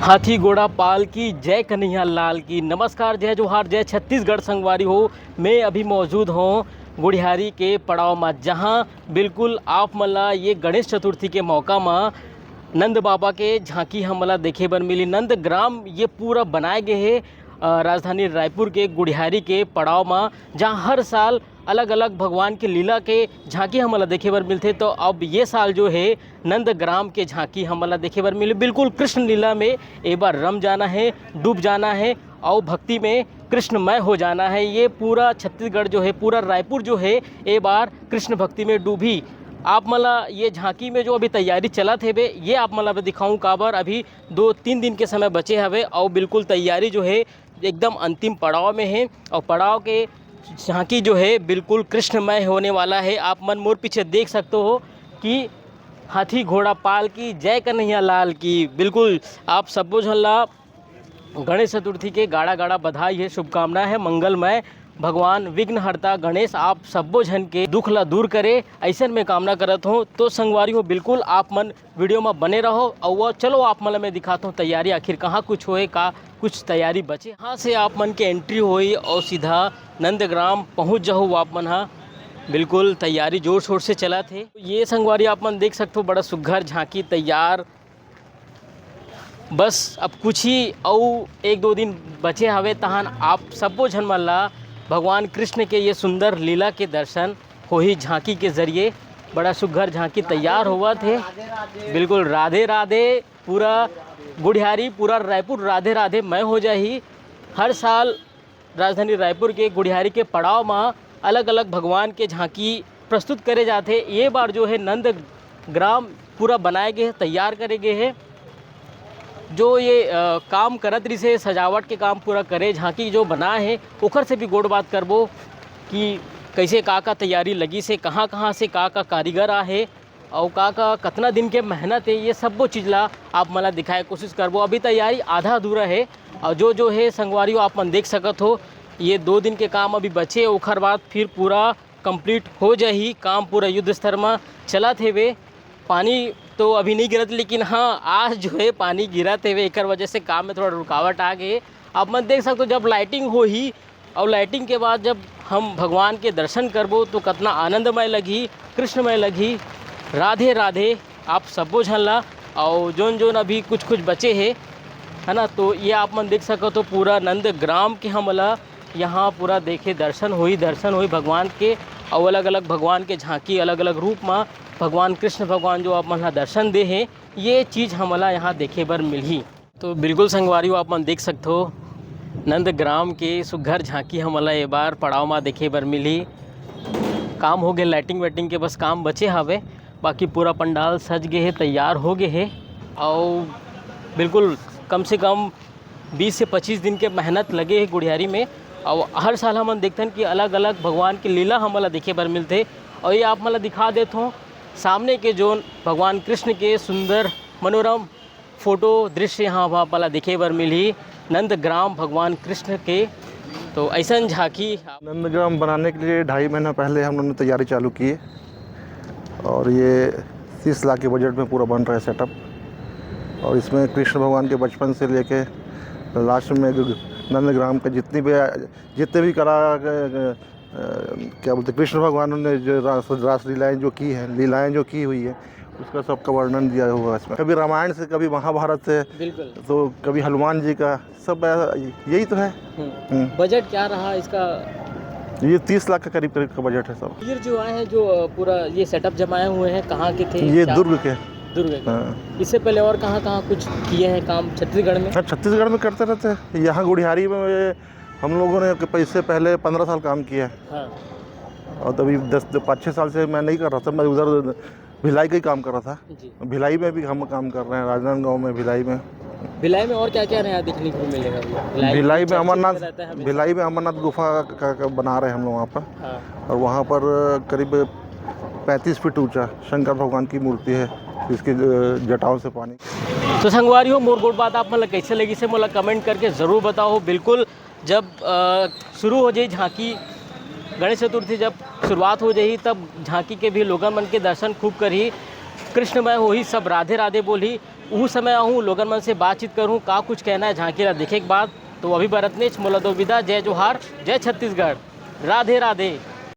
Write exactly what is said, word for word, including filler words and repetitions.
हाथी घोड़ा पाल की जय, कन्हैया लाल की। नमस्कार, जय जोहार, जय छत्तीसगढ़ संगवारी हो। मैं अभी मौजूद हूँ गुढ़ियारी के पड़ाव में, जहाँ बिल्कुल आप मन ला ये गणेश चतुर्थी के मौका में नंद बाबा के झांकी हमन ला देखे बर मिली। नंद ग्राम ये पूरा बनाए गए हे, अ, राजधानी रायपुर के गुढ़ियारी के पड़ाव में, जहाँ हर साल अलग-अलग भगवान के लीला के झांकी हमन ला देखे बर मिलथे। तो अब ये साल जो हे नंद ग्राम के झांकी हमन ला देखे बर मिली। बिल्कुल कृष्ण लीला में ए बार रम जाना हे, डूब जाना हे और भक्ति में कृष्णमय हो जाना हे। ये पूरा छत्तीसगढ़ जो हे, पूरा रायपुर जो हे, ए बार कृष्ण भक्ति में डूबी। आप मन ला ये झांकी में जो अभी तैयारी चलत हेबे, ये आप मन ला मैं दिखाऊं, काबर अभी दो तीन दिन के समय बचे हवे और बिल्कुल तैयारी जो हे एकदम अंतिम पड़ाव में हे। और पड़ाव के झांकी जो हे बिल्कुल कृष्णमय होने वाला हे। आप मन मोर पीछे देख सकते हो कि हाथी घोड़ा पाल की जय, कन्हैया लाल की। बिल्कुल आप सब्बो झन ला गणेश चतुर्थी के गाड़ा गाड़ा बधाई हे, शुभकामना हे। मंगलमय भगवान विघ्नहर्ता गणेश आप सब्बो झन के दुख ला दूर करे, ऐसन मैं कामना करत हूँ। तो संगवारी हो, बिल्कुल आप मन वीडियो में बने रहो। और वो चलो आप मन ला मैं दिखाता हूँ तैयारी आखिर कहाँ कुछ होए, का कुछ तैयारी बचे। यहाँ से आप मन के एंट्री होई और सीधा नंदग्राम पहुँच जाहू आप मन हा। बिल्कुल तैयारी जोर शोर से चलत हे। ये संगवारी आप मन देख सकते हो, बड़ा सुघर झांकी तैयार। बस अब कुछ ही अउ एक दो दिन बचे हवे, तहन आप सब्बो झन मन ला भगवान कृष्ण के ये सुंदर लीला के दर्शन होही झांकी के जरिए। बड़ा सुघर झांकी तैयार होवत हे। बिल्कुल राधे राधे। पूरा गुढ़ियारी, पूरा रायपुर राधे राधे मय हो जाही। हर साल राजधानी रायपुर के गुढ़ियारी के पड़ाव म अलग-अलग भगवान के झांकी प्रस्तुत करे जाथे। ये बार जो है नंद ग्राम पूरा बनाए गे हे, तैयार करे गे हे। जो ये, अ, काम करत रिहिस हे, सजावट के काम पूरा करे, झांकी जो बनाए हे, ओकर से भी गोठ बात करबो कि कैसे का-का तैयारी लगिस हे, कहाँ-कहाँ से का-का कारीगर आहे। अउ का का कतना दिन के मेहनत हे, ये सब्बो चीज ला आप मन ला दिखाए के कोशिश करबो। अभी तैयारी आधा अधूरा हे। अउ जो जो हे संगवारी हो, आप मन देख सकत हो, ये दो दिन के काम अभी बचे, ओखर बाद फिर पूरा complete हो जाही काम, पूरा युद्ध स्तर म चलत हेवे। पानी तो अभी नहीं गिरत, लेकिन हाँ, आज जो है पानी गिरत हेवे, एकर वजह से काम में थोड़ा रुकावट आ गे। आप मन देख सकते हो, जब lighting होही अउ lighting के बाद जब हम भगवान के दर्शन करबो तो कतना आनंदमय लगही, कृष्णमय लगही। राधे राधे आप सब्बो झन ला। अउ जोन जोन अभी कुछ कुछ बचे हे, है ना, तो ये आप मन देख सकत हो पूरा नंद ग्राम के हमला यहाँ पूरा देखे दर्शन होही, दर्शन होही भगवान के। अउ अलग अलग भगवान के झांकी अलग अलग रूप म भगवान कृष्ण भगवान जो आप मन ला दर्शन दे हे, ये चीज हमला यहाँ देखे बर मिलही। तो बिल्कुल संगवारी हो, आप मन देख सकथो नंदग्राम के सुघर झांकी हमन ला ए बार पड़ाव मा देखे बर मिलही। काम हो गे lighting वाइटिंग के, बस काम बचे हावे, बाकी पूरा पंडाल सज गे हे, तैयार हो गे हे। अउ बिल्कुल कम से कम बीस से पच्चीस दिन के मेहनत लगे हे गुढ़ियारी में। अउ हर साल हमन देखथन कि अलग-अलग भगवान के लीला हमन ला देखे बर मिलथे। अउ ये आप मन ला दिखा देथों सामने के जोन भगवान कृष्ण के सुंदर मनोरम फोटो दृश्य यहाँ आप ला देखे बर मिलही नंदग्राम भगवान कृष्ण के। तो ऐसन झांकी नंदग्राम बनाने के लिए ढाई महीना पहले हम लोगों ने तैयारी चालू की है और ये तीस लाख के बजट में पूरा बन रहा है सेटअप। और इसमें कृष्ण भगवान के बचपन से लेके लास्ट में जो नंदग्राम का जितनी भी, जितने भी कला, अ, क्या बोलते हैं, कृष्ण भगवान ने जो रास, रासलीलाएं जो की हैं, लीलाएं जो की हुई है, उसका सबका वर्णन दिया हुआ है इसमें। कभी रामायण से, कभी महाभारत से, बिल्कुल। तो कभी हनुमान जी का, सब ऐसा, यही तो है। हम्म। हम्म। बजट क्या रहा इसका? ये तीस लाख के करीब करीब का बजट है सब। ये जो आए हैं, जो, अ, पूरा ये सेटअप जमाए हुए हैं, कहाँ के थे? ये क्या? दुर्ग के। दुर्ग के। हाँ। इससे पहले और कहाँ कहाँ कुछ किए हैं काम छत्तीसगढ़ में? हाँ, छत्तीसगढ़ में करते रहते हैं। यहाँ गुढ़ियारी में हम लोगों ने, इससे पहले पन्द्रह साल काम किया है। हाँ। और तभी दस, पाँच छः साल से मैं नहीं कर रहा था, मैं उधर भिलाई का ही काम कर रहा था। जी। भिलाई में भी हम काम कर रहे हैं, राजनांदगांव में, भिलाई में। भिलाई में और क्या-क्या नया देखने को मिलेगा भैया? भिलाई भिलाई में चर्चित अमरनाथ, में रहता है हमेशा। भिलाई में अमरनाथ गुफा का, का बना रहे हैं हम लोग वहाँ पर। हाँ। और वहाँ पर करीब पैंतीस फीट ऊंचा शंकर भगवान की मूर्ति है, जिसकी, अ, जटाओं से पानी। तो संगवारी हो, मोर गोठ बात आप मन ला कैसे लगिस हे, मोला comment करके जरूर बताओ। बिल्कुल जब, अ, शुरू हो जाही झांकी, गणेश चतुर्थी जब शुरुआत हो जाही, तब झांकी के भी लोगन मन के दर्शन खूब करही, कृष्णमय होही, सब राधे राधे बोलही। उहू समय आहूँ, लोगन मन से बातचीत करहूँ, का कुछ कहना हे झांकी ला देखे के बाद। तो अभी बर अतनेच, मोला दो विदा, जय जोहार, जय छत्तीसगढ़, राधे राधे।